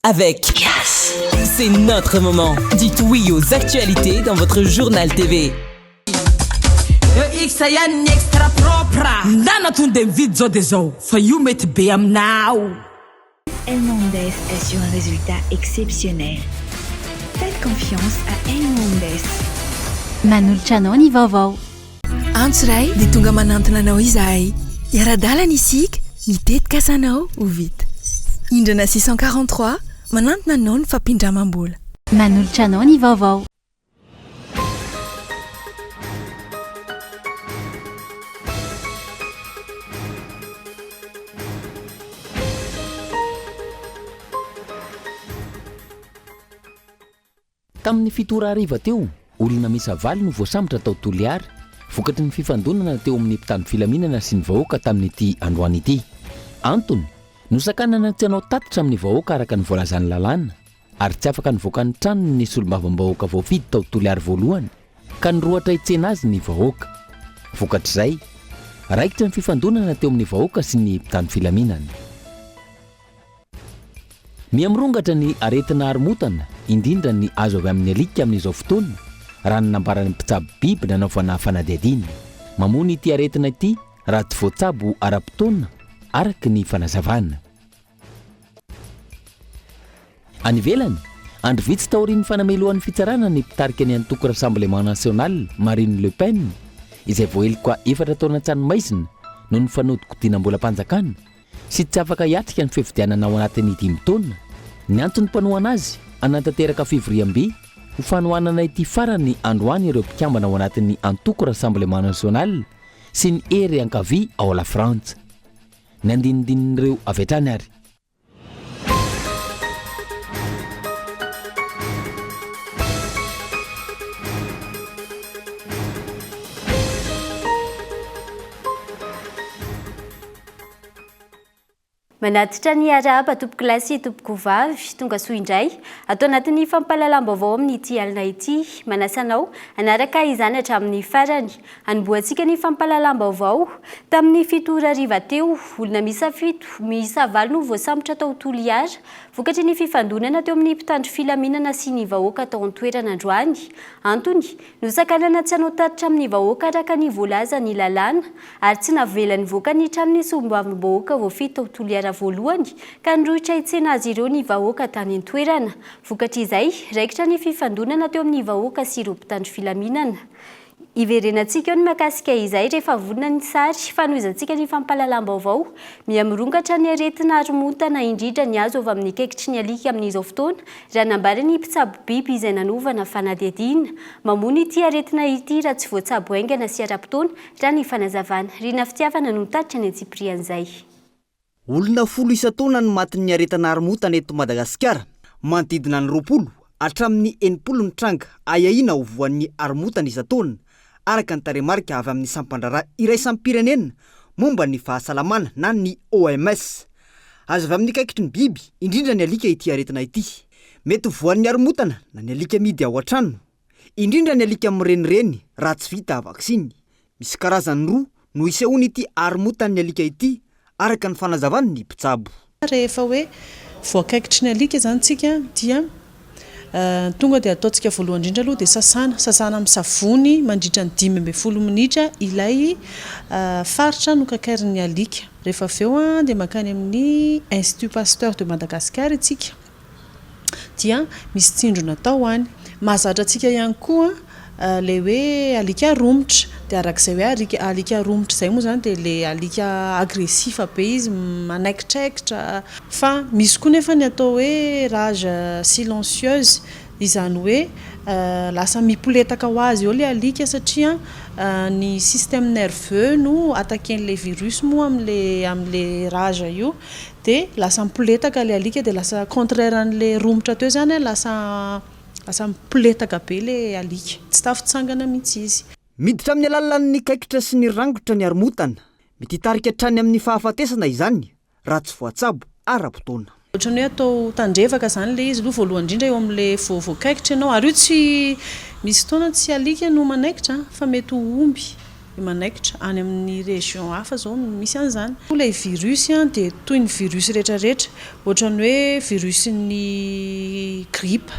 Avec Yes C'est notre moment. Dites oui aux actualités dans votre journal TV. EX ihany ny extra propre. Ndana tonde mividy zao de zao fa io mety be aminao. Elmondes assure un résultat exceptionnel. Faites confiance à Elmondes. Manolotra anao ny vaovao. Antso iray dia tonga manantona anao izahay. Hiara-dalana isika, ny tetikasanao ho vita. Indrana 643, manantona anao ny fampindramam-bola. Manolotra anao ny vaovao. Tamin'ny fito ora hariva teo, olona miisa valo no voasambotra tao Toliara, vokatry ny fifandonana teo amin'ny mpitandro filaminana sy ny vahoaka tamin'ity androany ity. Antony, nosakanana tsy hanao tatitra amin'ny vahoaka araka ny voalazan'ny lalàna, ary tsy afaka nivoaka ny tranony ny solombavambahoaka voafidy tao Toliary voalohany, ka nirohotra hitsena azy ny vahoaka. Vokatr'izay, raikitra ny fifandonana teo amin'ny vahoaka sy ny mpitandro filaminana. Miha-mirongatra ny aretina haromotana, indrindra ny azo avy amin'ny alika amin'izao fotoana, raha ny nambaran'ny mpitsabo biby nanaovana fanadihadiana. Mamono ity aretina ity raha tsy voatsabo ara-potoana, araka ny fanazavana. Any ivelany, andro vitsy taorian'ny fanamelohan'ny fitsarana ny mpitarika ny antoko Rassemblement National, Marine Le Pen, izay voaheloka efatra taona an-tranomaizina noho ny fanodikodinam-bolam-panjakana, sy tsy afaka hiatrika ny fifidianana ao anatin'ny dimy taona. Niantso ny mpanohana azy hanatanteraka fivoriambe ho fanohanana ity farany androany ireo mpikambana ao anatin'ny antoko Rassemblement National sy ny Hery Ankavia ao Lafrantsa. Ny andinindinin'ireo avy hatrany ary. Manatitra ny arahaba tompokolahy sy tompokovavy, tonga soa indray ato anatin'ny fampahalalam-baovao amin'ity alina ity. Manasa anao hanaraka izany hatramin'ny farany. Hanombohantsika ny fampahalalam-baovao. Tamin'ny fito ora hariva teo, olona miisa fito, miisa valo no voasambotra tao Toliara, vokatry ny fifandonana teo amin'ny mpitandro filaminana sy ny vahoaka tao an-toerana androany. Antony, Nosakanana tsy hanao tatitra amin'ny vahoaka araka ny voalazan'ny lalàna ary tsy navela nivoaka ny tranon'ny solombavambahoaka voafidy tao Toliara voalohany ka nirohitra hitsena azy ireo ny vahoaka tany an-toerana. Vokatr'izay, raikitra ny fifandonana teo amin'ny vahoaka sy ireo mpitandro filaminana. Hiverenantsika eo ny mahakasika izay rehefa vonona ny sary fanohizantsika ny fampahalalam-baovao. Miha-mirongatra ny aretina haromontana indrindra ny azo avy amin'ny kaikitry ny alika amin'izao fotoana Raha nambaran'ny mpitsabo biby izay nanovana fanadihadiana, mamono ity aretina ity raha tsy voatsabo haingana sy ara-potoana, raha ny fanazavana. Rina Fitiavana no nitatitra ny antsipirian'izay. Olona folo isan-taona no matin'ny aretina haromotana eto Madagasikara. Manodidina ny 20 hatramin'ny 60 ny tranga ahiahiana ho voan'ny haromotana isan-taona, araka ny tarehimarika avy amin'ny sampan-draharaha iraisam-pirenena momba ny fahasalamana na ny OMS. Azo avy amin'ny kaikitry ny biby, indrindra ny alika ity aretina ity. Mety ho voan'ny haromotana na ny alika mihidy ao an-trano. Indrindra ny alika mirenireny raha tsy vita vaksiny. Misy karazany roa no isehoan'ity haromotan'ny alika ity, araka ny fanazavan'ny mpitsabo. Rehefa hoe voakaikitry ny alika izany isika dia tonga dia ataontsika voalohany indrindra aloha dia sasana, sasana amin'ny savony mandritra ny 15 minitra ilay faritra nokakairin'ny alika. Rehefa avy eo dia mankany amin'ny Institut Pasteur de Madagascar isika dia misy tsindrona atao any. Mahazatra antsika ihany koa ilay hoe alika romotra, dia arak'izay hoe alika alika romotra izay moa izany dia ilay alika agressif be izy, manaikitraikitra. Fa misy koa nefa ny atao hoe rage silencieuse, izany hoe lasa mipoletaka ho azy eo ilay alika satria ny système nerveux no attaquer-n'ilay virus moa amin'ilay amin'ilay rage io, dia lasa mipoletaka ilay alika dia lasa contraire an'ilay romotra teo izany lasa Lasa mipoletaka be le alika. Tsy tafitsangana mihitsy izy. Miditra amin'ny alalan'ny kaikitra sy ny rangotra ny haromotana. Mety hitarika hatrany amin'ny fahafatesana izany raha tsy voatsabo ara-potoana. Ohatran'ny hoe atao tandrevaka izany ilay izy aloha voalohany indrindra eo amin'ilay vao voakaikitra ianao. Ary io tsy misy fotoana tsy alika no manaikitra fa mety ho omby. manaikitra, any amin'ny région hafa izao no misy an'izany. Ilay virus dia toy ny virus rehetrarehetra, ohatran'ny hoe virus-n'ny grippe.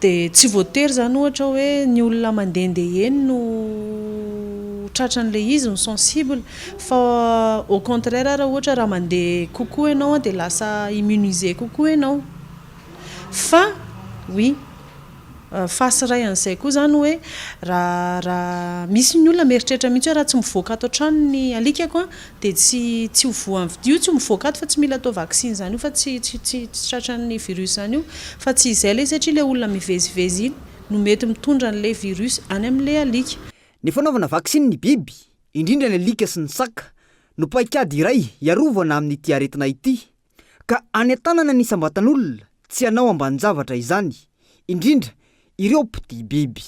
Dia tsy voatery izany ohatra hoe ny olona mandehandeha eny no tratran'ilay izy, no sensible, fa au contraire ary ohatra raha mandeha kokoa ianao dia lasa immunisé kokoa ianao. Fa oui. Face iray an'izay koa izany hoe raha raha misy ny olona mieritreritra mihitsy hoe raha tsy mivoaka ato an-trano ny alikako an dia tsy tsy ho voan'ny io tsy mivoaka ato fa tsy mila atao vaccin izany io fa tsy tsy tsy tratran'ny virus izany io fa tsy izay ilay izy satria ilay olona mivezivezy iny no mety mitondra an'ilay virus any amin'ilay alika. Ny fanaovana vaksiny ny biby, indrindra ny alika sy ny saka, no paikady iray hiarovana amin'ity aretina ity. Ka any an-tanana ny isam-batan'olona tsy hanao ambanin-javatra izany, indrindra ireo mpitia biby.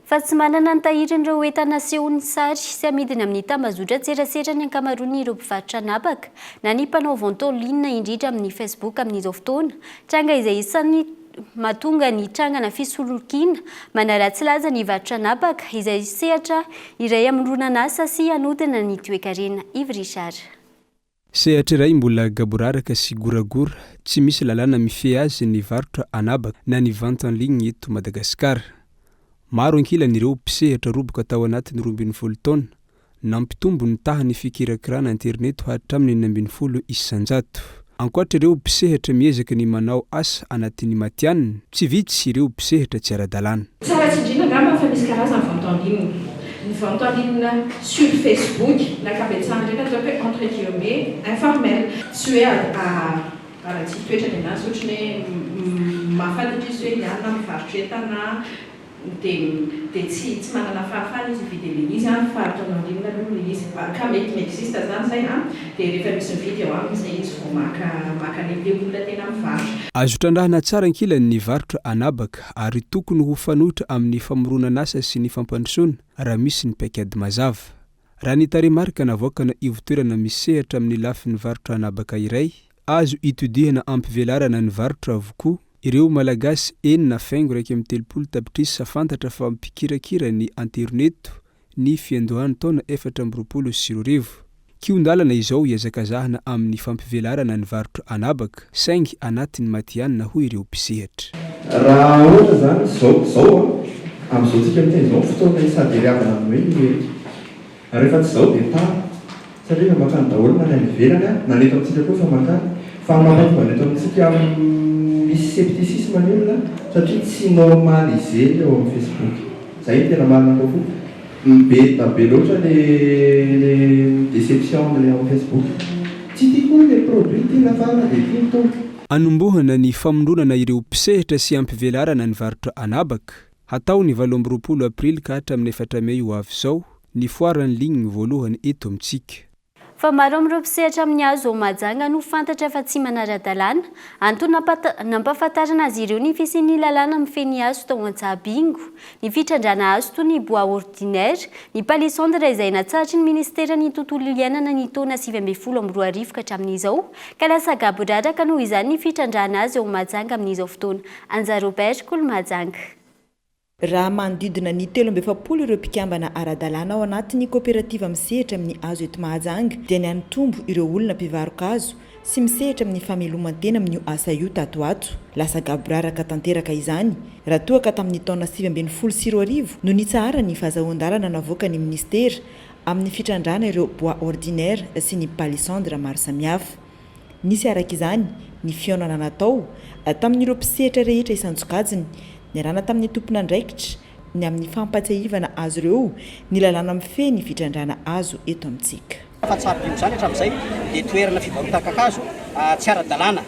Fa tsy manana ny tahirin'ireo entana asehon'ny sary sy amidiny amin'ny tambazotran-tserasera ny ankamaroan'ireo mpivarotra an'habaka na ny mpanao vente en ligne indrindra amin'ny Facebook amin'izao fotoana. Tranga izay isan'ny mahatonga ny trangana fisolokiana manaratsy laza ny varotra an'habaka izay sehatra iray hamoronana asa sy hanodina ny toekarena. Yves Richard. Sehatra iray mbola gaboraraka sy goragora, tsy misy lalàna mifehy azy ny varotra an'habaka na ny vente en ligne eto Madagasikara. Maro ankilany ireo mpisehatra roboka tao anatin'ny 12 taona, nampitombo ny tahan'ny fikirakirana aterineto hatramin'ny 16%. Ankoatra ireo mpisehatra miezaka ny manao asa anatin'ny matihanina, tsy vitsy ireo mpisehatra tsy ara-dalàna. Tsara tsindriana angamba fa misy karazany vente en ligne. Ny vente en ligne sur Facebook ny ankabetsahan'ireny ataoko hoe entre guillemets informel. Tsy hoe ara-tsy toetra ny anazy ohatry ny hoe mahafantatra izy hoe i anona mivarotra entana dia dia tsy tsy manana fahafahana izy hividy an'ilay izy an, fa ataony en ligne aloha ilay izy. Ka mety mi-existe izany izay an, dia rehefa misy mividy eo aminy izay izy vao maka maka an'ilay olona tena mivarotra. Azo trandrahana tsara ankilany ny varotra an'habaka ary tokony ho fanoitra amin'ny famoronan'asa sy ny fampandrosoana raha misy ny paikady mazava. Raha ny tarehimarika navoakana ivontoerana misehatra amin'ny lafiny varotra an'habaka iray, azo itodihana ampivelarana ny varotra avokoa ireo Malagasy 6.31 tapitrisa fantatra fa mpikirakira ny anterineto ny fiandohan'ny taona 2024. Kihon-dalana izao hihazakazahana amin'ny fampivelarana ny varotra an'habaka, saingy anatin'ny matihanina hoy ireo mpisehatra. Raha ohatra izany izao izao an, amin'izao tsika miteny izao ny fotoana hisaderiavana amin'ny hoe numérique. Rehefa tsy izao dia tara. Satria efa mankany daholo na ny any ivelany an, na ny eto amintsika koa efa mankany. Fa ny mampatonga ny eto amintsika misy scepticisme ny olona satria tsy normalisé eo amin'ny Facebook. Zay no tena marina kokoa. Be da be loatra le le déception amle ao Facebook. Tsy tiako le produit tiana fa dia tiany tonga. Anombohana ny famondronana ireo mpisehatra sy ampivelarana ny varotra an'habaka. Hatao ny 28 aprily ka hatramin'ny 4 mey ho avy izao ny foire en ligne voalohany eto amintsika. Fa maro amin'ireo mpisehatra amin'ny hazo ao Mahajanga no fantatra fa tsy manara-dalàna. Antony nampahafantarana azy ireo ny fisian'ny lalàna mifehy ny hazo tao Antsahabingo, ny fitrandrahana hazo toy ny bois ordinaire, ny palissandre izay natsahatry ny minisiteran'ny tontolo iainana ny taona 2019 ka hatramin'izao, ka lasa gaboraraka noho izany ny fitrandrahana azy ao Mahajanga amin'izao fotoana. Anja Robert, Kolo Mahajanga. Raha manodidina ny 43 ireo mpikambana ara-dalàna ao anatin'ny koperativa misehatra amin'ny hazo eto Mahajanga dia nihanitombo ireo olona mpivaro-kazo sy misehatra amin'ny fameloman-tena amin'io asa io tato ho ato. Lasa gaboraraka tanteraka izany raha toa ka tamin'ny taona 2019 no nitsaharan'ny fahazahoan-dalana navoakan'ny minisitera amin'ny fitrandrahana ireo bois ordinaire sy ny palissandre maro samihafa. Nisy araka izany ny fihaonana natao tamin'ireo mpisehatra rehetra isan-tsokajiny, niarahana tamin'ny tompon'andraikitra ny amin'ny fampatsiahivana azy ireo ny lalàna mifehy ny fitrandrahana hazo eto amintsika. Fa Tsabio izany hatramin'izay dia toerana fivarotan-kakazo tsy ara-dalàna.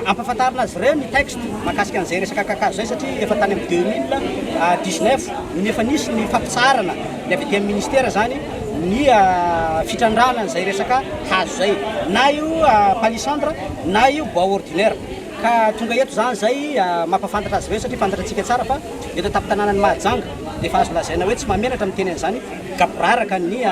Ampahafantarina azy ireo ny texte mahakasika an'izay resaka kakazo izay satria efa tany amin'ny 2019 no efa nisy ny fampitsaharana ny avy aty amin'ny ministera izany ny fitrandrahana an'izay resaka hazo izay na io palissandre na io bois ordinaire. Ka tonga eto izany izay mampahafantatra azy ireo satria fantatratsika tsara fa eto an-tampon-tanànan'i Mahajanga dia efa azo lazaina hoe tsy mahamenatra miteny an'izany gaboraraka ny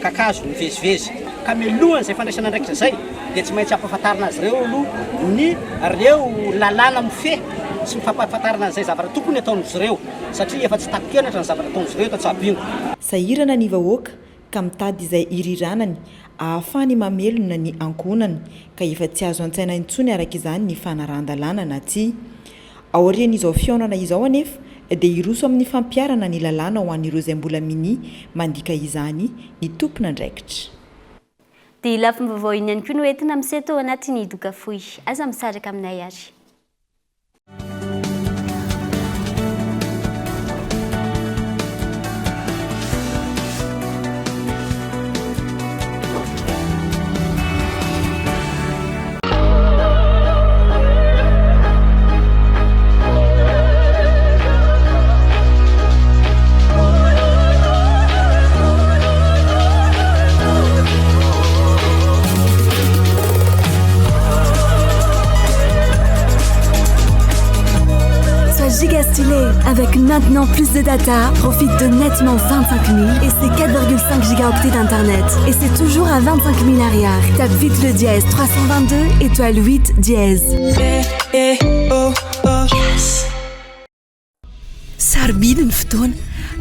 kakazo mivezivezy. Ka mialohan'izay fandraisana andraikitra izay dia tsy maintsy ampahafantarina azy ireo aloha ny ireo lalàna mifehy sy ny fampahafantarana an'izay zavatra tokony ataon'izy ireo satria efa tsy takon-kenatra ny zavatra ataon'izy ireo eto Antsabingo. Sahirana ny vahoaka ka mitady izay hiriranany ahafahany mamelona ny ankohonany ka efa tsy azo an-tsaina intsony araka izany ny fanarahan-dalàna na tsia. Aorian'izao fihaonana izao anefa dia hiroso amin'ny fampiharana ny lalàna ho an'ireo izay mbola minia mandika izany ny tompon'andraikitra. Dia lafim-baovao iny ihany koa no entina miseho tao anatin'ny doka fohy. Aza misaraka aminay ary. Sois giga stylé avec maintenant plus de data. Profite de nettement 25 000 et ses 4,5 gigaoctets d'internet. Et c'est toujours à 25 000 arrière. Tape vite le dièse 322 étoile 8 dièse. Eh, oh, oh. Yes. Sarobidy ny fotoana,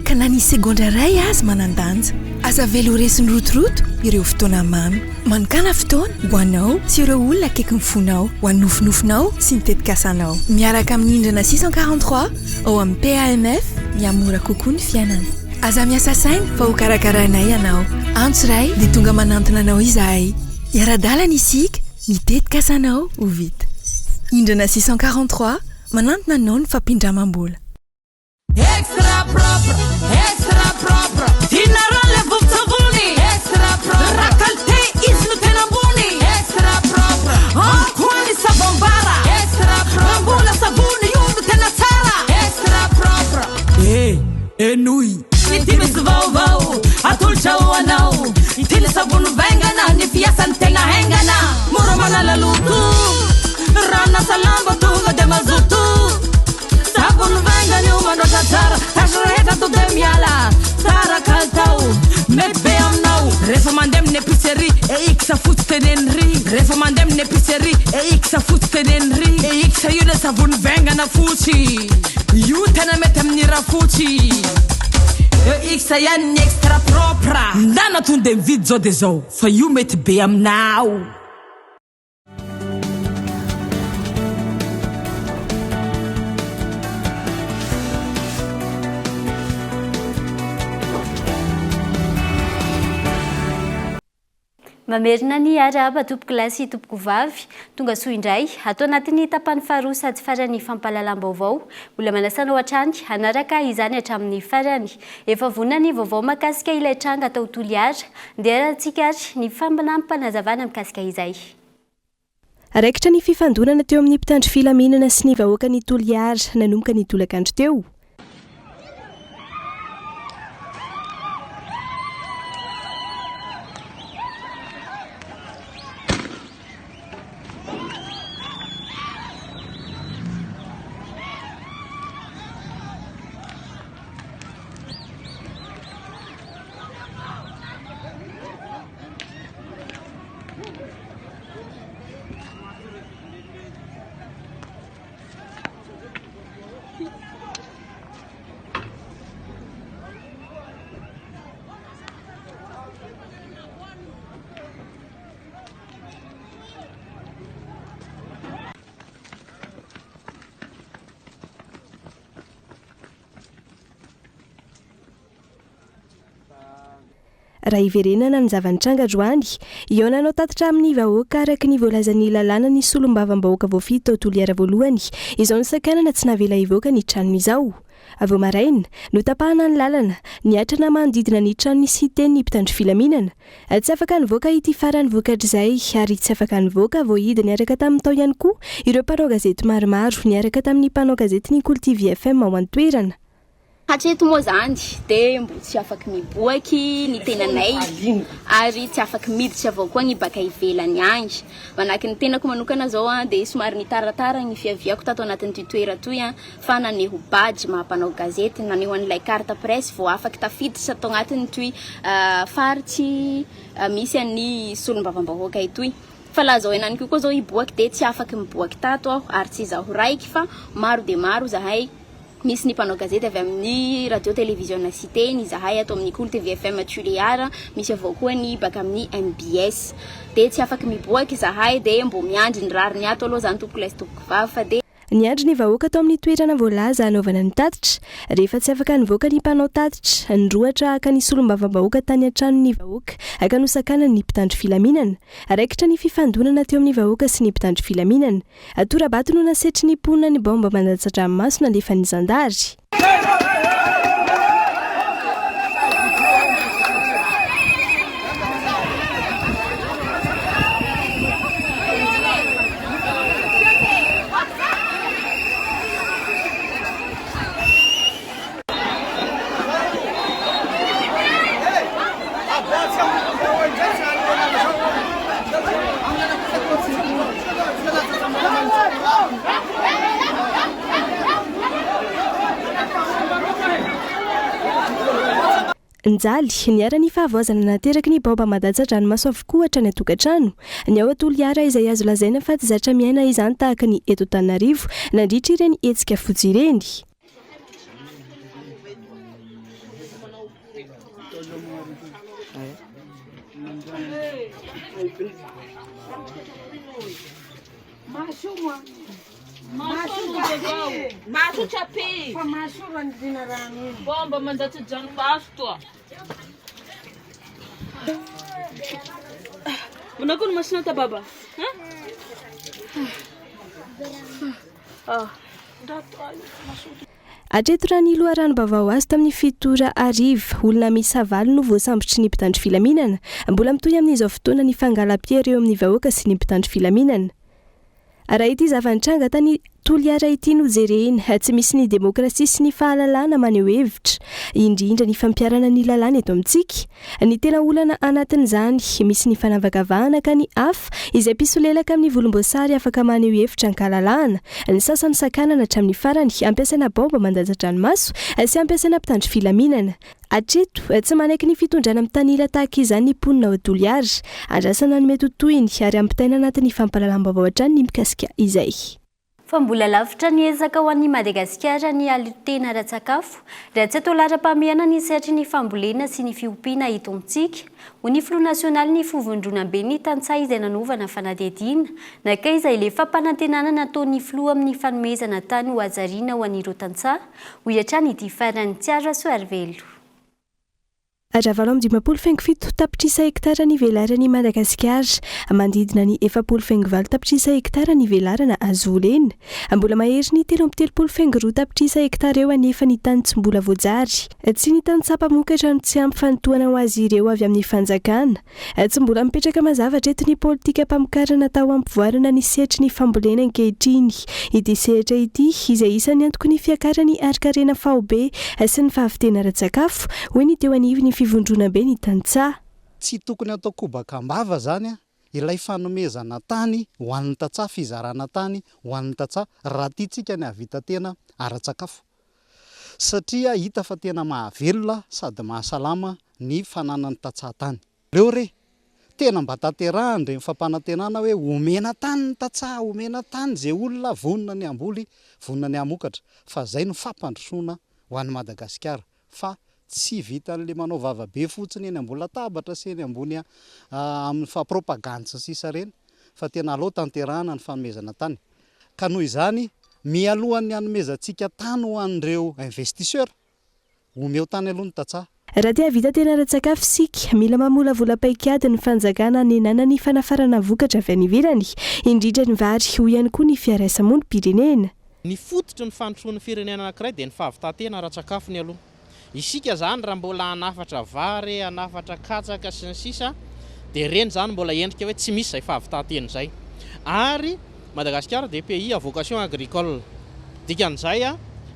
ka na ny segondra iray aza manan-danja. Aza avela ho resin'ny rotoroto ireo fotoana mamy. Manokàna fotoana ho anao sy ireo olona akaikin'ny fonao, ho an'ny nofinofinao sy ny tetikasanao. Miaraka amin'ny Indrana 643 ao amin'ny PAMF, mihamora kokoa ny fiainana. Aza miasa saina fa hokarakarainay ianao. Antso iray dia tonga manantona anao izahay. Hiara-dalana isika, ny tetikasanao ho vita. Indrana 643. Manantona anao ny fampindramam-bola. Extra propre, extra propre. Tianareo le vovon-tsavony. Extra propre. Raha qualité izy no tena ambony. Extra propre. Ao koa ny savon bara. Extra propre. Raha mbola savony io no tena tsara. Extra propre. Eh, henoy. Ity misy vaovao atolotra ho anao. Ity ny savony vaingana, ny fiasany tena haingana. Mora manala loto, ranasa lamba tonga dia mazoto. Savony vaingana io manoatra tsara, tasy rehetra to dia miala. Tsara kalitao, mety be aminao. Rehefa mandeha amin'ny épicerie, EX fotsy teneno ry. Rehefa mandeha amin'ny épicerie, EX fotsy teneno ry. EX io le savony vaingana fotsy. Io tena mety amin'ny rafotsy. EX ihany ny extra propre. Ndana tonde mividy zao de zao fa io mety be aminao. Mamerina ny arahaba tompokolahy sy tompokovavy, tonga soa indray ato anatin'ny tapany faharoa sady farany fampahalalam-baovao. Mbola manasa anao hatrany hanaraka izany hatramin'ny farany. Efa vonona ny vaovao mahakasika ilay tranga tao Toliara. Ndeha arahantsika ary ny fanampinazavana mikasika izay. Raikitra ny fifandonana teo amin'ny mpitandro filaminana sy ny vahoakan'i Toliara nanomboka ny tolakandro teo. Raha hiverenana ny zava-nitranga androany, hihaona hanao tatitra amin'ny vahoaka araka ny voalazan'ny lalàna ny solombavambahoaka voafidy tao Toliara voalohany izao nosakanana tsy navela hivoaka ny tranony izao. Vao maraina, notapahana ny lalana, niatrana manodidina ny tranony sy teny ny mpitandro filaminana. Tsy afaka nivoaka ity farany vokatr'izay ary tsy afaka nivoaka voahidy niaraka tamin'ny tao ihany koa ireo mpanao gazety maromaro niaraka tamin'ny mpanao gazetin'ny Kolo TV FM ao an-toerana. Hatreto moa zany de mbo tsy afaky miboaky ny tenanay ary tsy afaky miditra avao koa ny baka ivelany agny. Manahaky ny tenako manokana zao an de somary nitaratara ny fiaviako tato anatin'ity toera toy an fa naneho badge maha mpanao gazety, naneho an'ilay carte presse vao afaky tafiditra tao agnatin'itoy faritsy misy an'ny solombavambahoaka itoy. Fa laha zao henaniky koa zao hiboaky de tsy afaky miboaky tato aho ary tsy izaho raiky fa maro de maro zahay, misy ny mpanao gazety avy amin'ny radio televiziona Siteny, izahay ato amin'ny Kolo TV FM Tulear, misy avao koa ny baka amin'ny mbs. De tsy afaky miboaky izahay de mbô miandry ny rariny ato aloha zany tompoko lahy sy tompoko vavy fa de. Niandry ny vahoaka tao amin'ny toerana voalaza hanaovana ny tatitra. Rehefa tsy afaka nivoaka ny mpanao tatitra, nirohotra haka ny solombavambahoaka tany an-tranony ny vahoaka ka nosakanany ny mpitandro filaminana. Raikitra ny fifandonana teo amin'ny vahoaka sy ny mpitandro filaminana. Tora-bato no nasetry ny mponina ny baomba mandatsa-dranomaso nalefan'ny zandary. Nijaly, niharan'ny fahavoazana nateraky ny baomba mandatsa-dranomaso avokoa hatrany an-tokantrano. Ny ao Toliara izay azo lazaina fa tsy zatra miaina izany tahaka ny eto Antananarivo nandritra ireny hetsika fotsy ireny. Hatreto raha ny loharanom-baovao azo tamin'ny fito ora hariva, olona miisa valo no voasambotry ny mpitandro filaminana. Mbola mitohy amin'izao fotoana ny fangalam-piery eo amin'ny vahoaka sy ny mpitandro filaminana. Raha ity zava-nitranga tany Toliara ity no jerena, tsy misy ny demokrasia sy ny fahalalahana maneho hevitra, indrindra ny fampiharana ny lalàna eto amintsika. Ny tena olana anatin'izany, misy ny fanavakavahana ka ny hafa izay mpisolelaka amin'ny volomboasary afaka maneho hevitra an-kalalahana, ny sasany sakanana hatramin'ny farany ampiasaina baomba mandatsa-dranomaso sy ampiasaina mpitandro filaminana. Hatreto, tsy manaiky ny fitondrana mitanila tahaka izany ny mponina ao Toliara. Andrasana ny mety ho tohiny ary ampitaina anatin'ny fampahalalam-baovao hatrany ny mikasika izay. Fa mbola lavitra ny ezaka ho an'i Madagasikara ny halotena ara-tsakafo raha tsy atao laharam-pahamehana ny sehatry ny fambolena sy ny fiompiana eto amintsika, hoy ny filoha nasionalin'ny Fivondronamben'ny tantsaha izay nanaovana fanadihadiana nankaiza ilay fampanantenana nataon'ny filoha amin'ny fanomezana tany ho hajariana ho an'ireo tantsaha hoy hatrany ity farany Tsiaro Rasoarivelo. Raha 58.7 tapitrisa hektara ny velaran'i Madagasikara, manodidina ny 40.8 tapitrisa hektara ny velarana azo volena. Mbola mahery ny 33.2 tapitrisa hektara eo anefa ny tany tsy mbola voajary. Tsy ny tantsaha mpamokatra no tsy ampy fanotohana ho azy ireo avy amin'ny fanjakana. Tsy mbola mipetraka mazava hatreto ny politikam-pamokarana atao hampivoarana ny sehatry ny fambolena ankehitriny. Ity sehatra ity, izay isan'ny antoky ny fiakaran'ny harin-karena faobe sy ny fahavitena ara-tsakafo, hoy ny teo anivon'ny fivondronambe ny tantsaha. Tsy tokony atao kobaka am-bava izany ilay fanomezana tany ho an'ny tantsaha, fizarana tany ho an'ny tantsaha, raha tiantsika ny hahavita tena ara-tsakafo. Satria hita fa tena mahavelona sady mahasalama ny fananan'ny tantsaha tany. Reo re! Tena mba tanterahany ireny fampanantenana hoe omena tany ny tantsaha, omena tany izay olona vonona ny hamboly, vonona ny hamokatra. Fa izay no fampandrosoana ho an'i Madagasikara. Fa tsy vitan'le manao vava be fotsiny eny ambony latabatra sy eny ambony amin'ny fa propagandy sy ny sisa ireny fa tena aleo tanterahana ny fanomezana tany. Ka noho izany, mialohan'ny hanomezantsika tany ho an'ireo investisseurs, omeo tany aloha ny tantsaha. Raha te hahavita tena ara-tsakafo isika, mila mamolavola paikady ny fanjakana hanenana ny fanafarana vokatra avy any ivelany, indrindra ny vary, hoy ihany koa ny fiaraisamonim-pirenena. Ny fototry ny fandrosoan'ny firenena anankiray dia ny fahavitan-tena ara-tsakafony aloha. Isika izany raha mbola hanafatra vary, hanafatra katsaka sy ny sisa dia ireny izany mbola endrika hoe tsy misy izay fahavitan-tena izay. Ary Madagasikara dia pays à vocation agricole. Dikan'izay,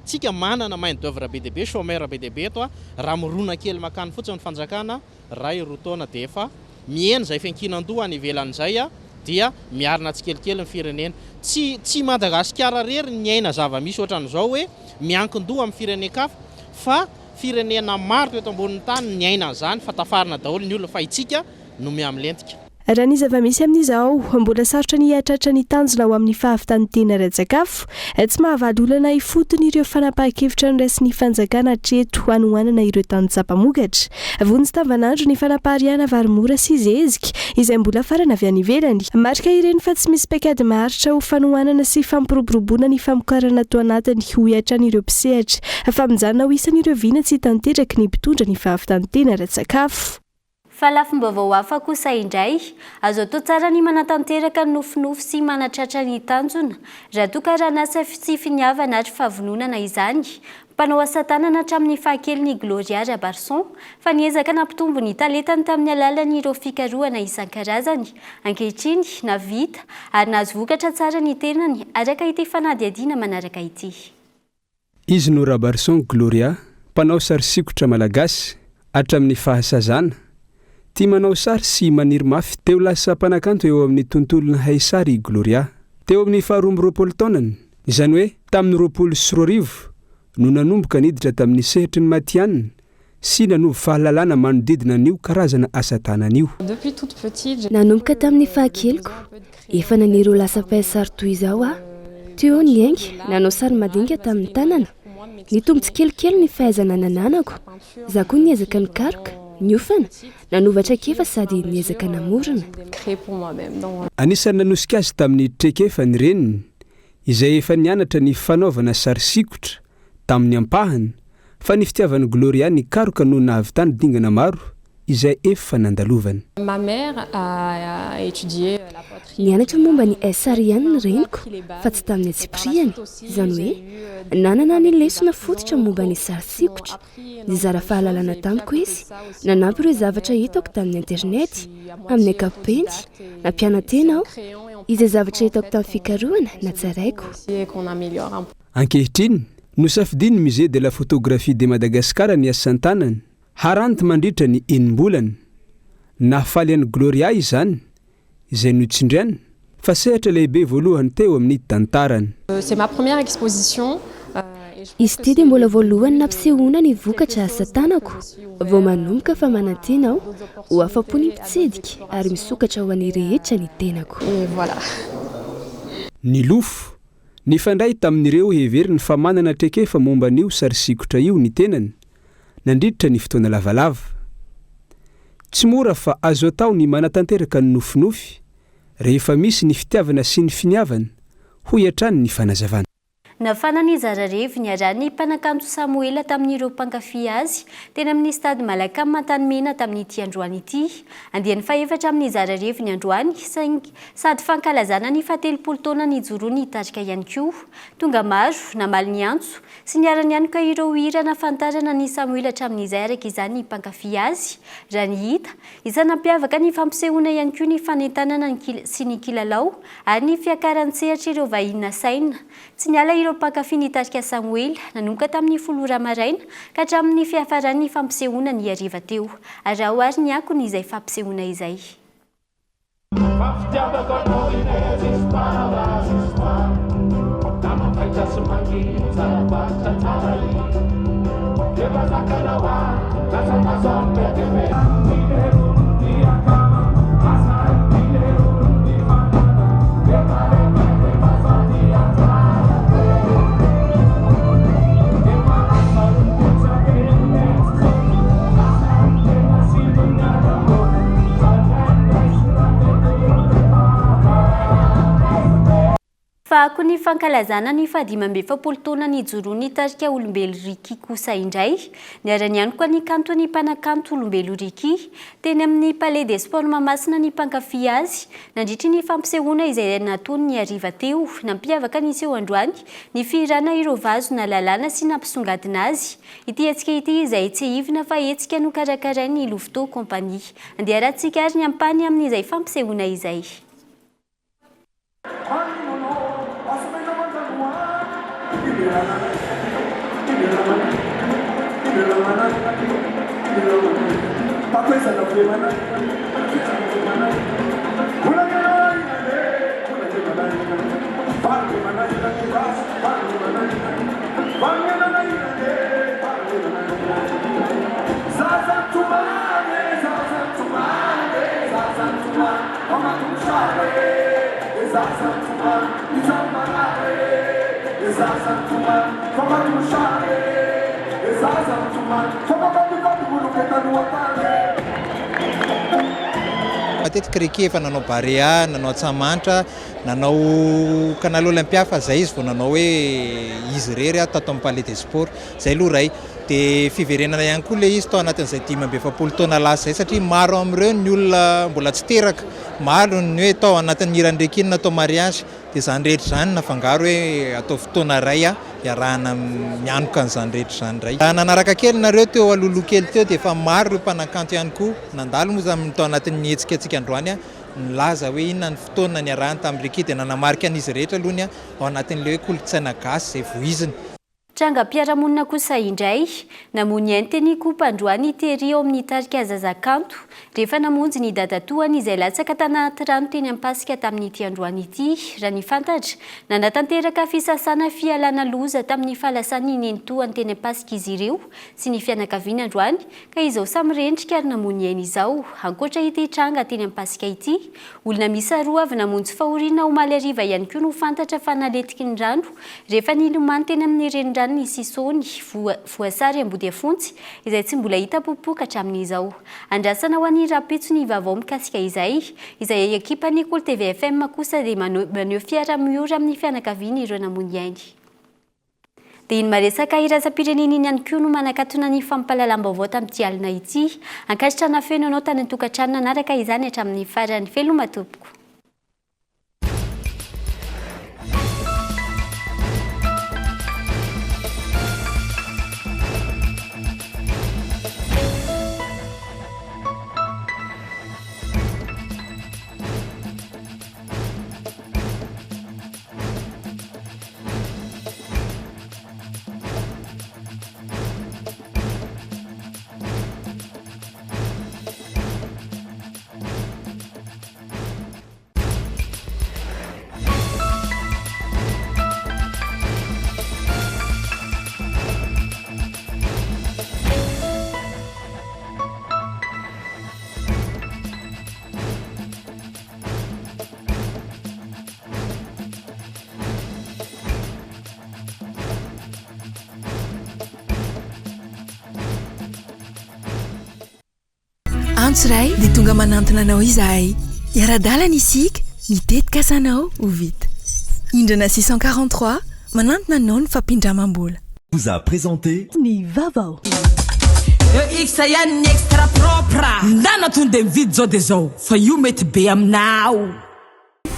tsika manana main d'oeuvre be dia be, chômeur be dia be eto, raha mirona kely makany fotsiny ny fanjakana, Iray, roa taona dia efa mihena izay fiankinan-doha any ivelany izay dia miarina tsikelikely ny firenena. Tsy tsy i Madagasikara irery ny niaina zava-misy ohatran'izao hoe miankin-doha amin'ny firenen-kafa fa firenena maro teto ambonin'ny tany niaina an'izany fa tafarina daholo ny olona fa itsika no mihamilentika. Raha ny zava-misy amin'izao, mbola sarotra ny hihatratra ny tanjona ho amin'ny fahavitan'ny tena ara-tsakafo. Tsy mahavaly olana ifotony ireo fanapahan-kevitra noraisin'ny fanjakana hatreto hanohanana ireo tantsaha mpamokatra. Vonjy tavanandro ny fanapariahana vary mora sy zezika izay mbola afarana avy any ivelany. Marika ireny fa tsy misy paikady maharitra ho fanohanana sy fampiroboroboana ny famokarana ato anatiny, hoy hatrany ireo mpisehatra, fa mijanona ho isan'ireo vina tsy tanteraky ny mpitondra ny fahavitan'ny tena ara-tsakafo. Fa lafim-baovao hafa kosa indray, azo atao tsara ny manatanteraka ny nofinofy sy manatratra ny tanjona, raha toa ka ranasa sy finiavana ary fahavononana izany. Mpanao asa tanana hatramin'ny fahakeliny i Gloria Rabarison, fa niezaka nampitombo ny talentany tamin'ny alalan'ireo fikarohana isan-karazany. Ankehitriny, nahavita ary nahazo vokatra tsara ny tenany, araka ity fanadihadiana manaraka ity. Izy no Rabarison Gloria, mpanao sary sikotra malagasy, hatramin'ny fahasazana. Tia manao sary sy maniry mafy te ho lasa mpanakanto eo amin'ny tontolon'ny haisary i Gloria. Teo amin'ny faha 22 taonany, izany hoe tamin'ny 2020, no nanomboka niditra tamin'ny sehatry ny matihanina sy nanovo fahalalana manodidina an'io karazana asa tanana io. Nanomboka tamin'ny fahakeliko, efa naniry ho lasa mpahay sary toy izao aho. Teo aho niainga, nanao sary madinika tamin'ny tanana. Nitombo tsikelikely ny fahaizana nananako. Izaho koa niezaka nikaroka, niofana, nanova traikefa sady niezaka namorona. Anisan'ny nanosika azy tamin'ny traikefa ny reniny, izay efa nianatra ny fanaovana sary sikotra tamin'ny ampahany, fa ny fitiavan'i Gloria nikaroka no nahavitany dingana maro izay efa nandalovany. Ma mère a étudié la poterie. Nianatra momba ny SR ihany ny reniko fa tsy tamin'ny antsipiriany, izany hoe nanana ny lesona fototra momba ny sary sikotra. Nizara fahalalana tamiko izy, nanampy ireo zavatra hitako tamin'ny internet. Amin'ny ankapobeny, nampiana-tena aho. Izay zavatra hitako tamin'ny fikarohana, natsaraiko. Ankehitriny, nosafidian'ny Musée de la photographie de Madagascar ny asan-tanany, haranty mandritra ny enim-bolana. Nahafaly an'i Gloria izany, izay notsindriany fa sehatra lehibe voalohany teo amin'ny tantarany. C'est ma première exposition et je Izy ity dia mbola voalohany nampisehoana ny vokatra asa tanako. Vao manomboka fa manantena aho ho afa-po ny mpitsidika ary misokatra ho an'ny rehetra ny tenako. Et voilà. Nilofo, Nifandray tamin'ireo heveriny fa manana traikefa momba an'io sary sikotra io ny tenany nandritra ny fotoana lavalava. Tsy mora fa azo atao ny manatanteraka ny nofinofy rehefa misy ny fitiavana sy ny finiavana, hoy hatrany ny fanazavana. Nafana ny zara revy niarahan'ny mpanakanto Samoela tamin'ireo mpankafy azy teny amin'ny stade Malacam Antanimena tamin'ity androany ity. Andiany fahefatra amin'ny zara revy ny androany saingy Sady fankalazana ny fahatelopolo taona nijoroan'ny tarika ihany koa. Tonga maro, namaly ny antso, sy niara-nianoka ireo hira nahafantarana an'i Samoela hatramin'izay araka izany ny mpankafy azy. Raha ny hita, isan'ny nampiavaka ny fampisehoana ihany koa ny fanentanana ny sy ny kilalao ary ny fiakaran-tsehatr'ireo vahiny nasaina. Tsy niala ireo mpankafy ny tarika Samoela, nanomboka tamin'ny folo ora maraina ka hatramin'ny fiafaran'ny fampisehoana ny hariva teo. Araho ary ny akony izay fampisehoana izay. Fa akon'ny fankalazana ny faha-45 taona nijoroan'ny tarika Olombelo Ricky kosa indray, niara-nianoka ny kanton'ny mpanakanto Olombelo Ricky, teny amin'ny Palais des Sports Mahamasina ny mpankafy azy, nandritry ny fampisehoana izay nataony ny hariva teo. Nampiavaka ny seho androany ny fihirana ireo vazo nahalalana sy nampisongadina azy. Ity hetsika ity izay tsiahivina fa hetsika nokarakarain'ny Louveteau Company. Andeha arahantsika ary ny ampahany amin'izay fampisehoana izay. Matetika Ricky efa nanao Barea, nanao Antsahamanitra, nanao Canal Olympia fa zay izy vao nanao hoe izy irery tato amin'ny Palais des Sports. Zay aloha iray. Dia fiverenana ihany koa ilay izy tao anatin'izay 45 taona lasa izay satria maro amin'ireo ny olona mbola tsy teraka, maro ny hoe tao anatin'ny hiran'i Ricky no natao mariage. Dia izany rehetra izany nafangaro hoe atao fotoana iray iarahana mianoka an'izany rehetra izany indray. Raha nanaraka kely nareo teo alohaloha kely teo dia efa maro ireo mpanakanto ihany koa nandalo moa izany tao anatin'ny hetsika antsika androany nilaza hoe inona ny fotoana niarahany tamin'i Ricky dia nanamarika an'izy rehetra aloha ny ao anatin'ilay hoe kolontsaina gasy izay voiziny. Trangam-piarahamonina kosa indray, namoy ny ainy teny Ikopa androany i Terry ao amin'ny tarika Zaza Kanto, rehefa namonjy ny dadatoany izay latsaka tanaty rano teny Ampasika tamin'ity androany ity. Raha ny fantatra, nanatanteraka fisasana fialana loza tamin'ny fahalasan'ny nenitoany teny Ampasika izy ireo sy ny fianakaviany androany ka izao samy rendrika ary namoy ny ainy izao. Ankoatra ity tranga teny Ampasika ity, Olona miisa roa avy namonjy fahoriana omaly hariva ihany koa no fantatra fa nalentiky ny rano rehefa nilomano teny amin'ny reniranon'i Sisony, voasary Ambodiafontsy, izay tsy mbola hita popoka hatramin'izao. Andrasana ho an'ny rahampitso ny vaovao mikasika izay. Izay ekipan'ny Kolo TV FM kosa dia maneho fiaraha-miory amin'ny fianakavian'ireo namoy ny ainy. Dia iny maresaka iraisam-pirenena iny ihany koa no manakatona ny fampahalalam-baovao tamin'ity alina ity. Ankasitrahana feno anao tany an-tokantrano nanaraka izany hatramin'ny farany. Veloma tompoko. Antso iray dia tonga manantona anao izahay. Hiara-dalana isika, ny tetikasanao ho vita. Indrana 643, manantona anao ny fampindramam-bola. Vous a présenté. Ny vaovao. EX ihany ny extra propre. Ndana tonde mividy zao de zao fa io mety be aminao.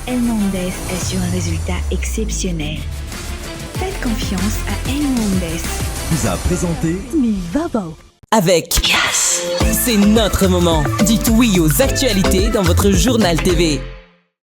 Hernandez assure un résultat exceptionnel. Faites confiance à Hernandez. Vous a présenté. Ny vaovao. Avec Yes. C'est notre moment. Dites oui aux actualités dans votre journal TV.